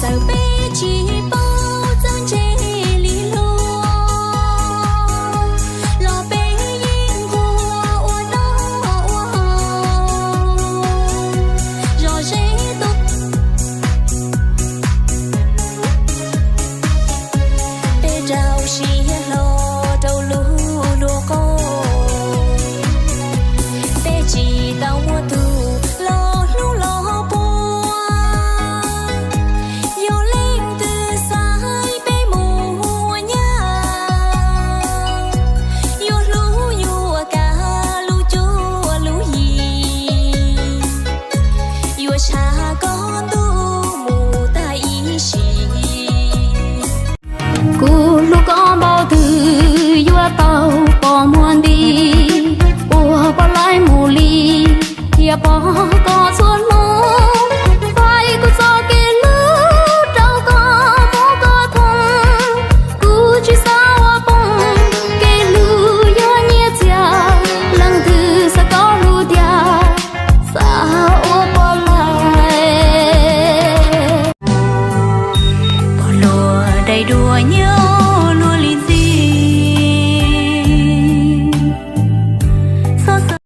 Txawm peb tsis paub txawj ntse li luag, los peb yeej nquag ua noj ua haus, zog zeb tuaj. Peb rau siab hlo rau lub luag qauj, peb tsis tau muaj tus los hlub los puag. Yog leej twg xaiv peb mus ua nyab, yuav hlub yuav kav lub cuab lub yig, yuav sav koj ntuj mus tag ib sim. Kuv hlub koj npaum twg yuav tau pom muag nti, ua poj laib mus li thiaj pom koj txhua hnub. Faib kuv txoj kev hlub rau koj mus koj thooj, kuv tsis xav ua poob kev hlub yuav nyiaj txiag, leej twg xav koj hlub tiag xav ua poj laib. Pog hluas daim duab nyob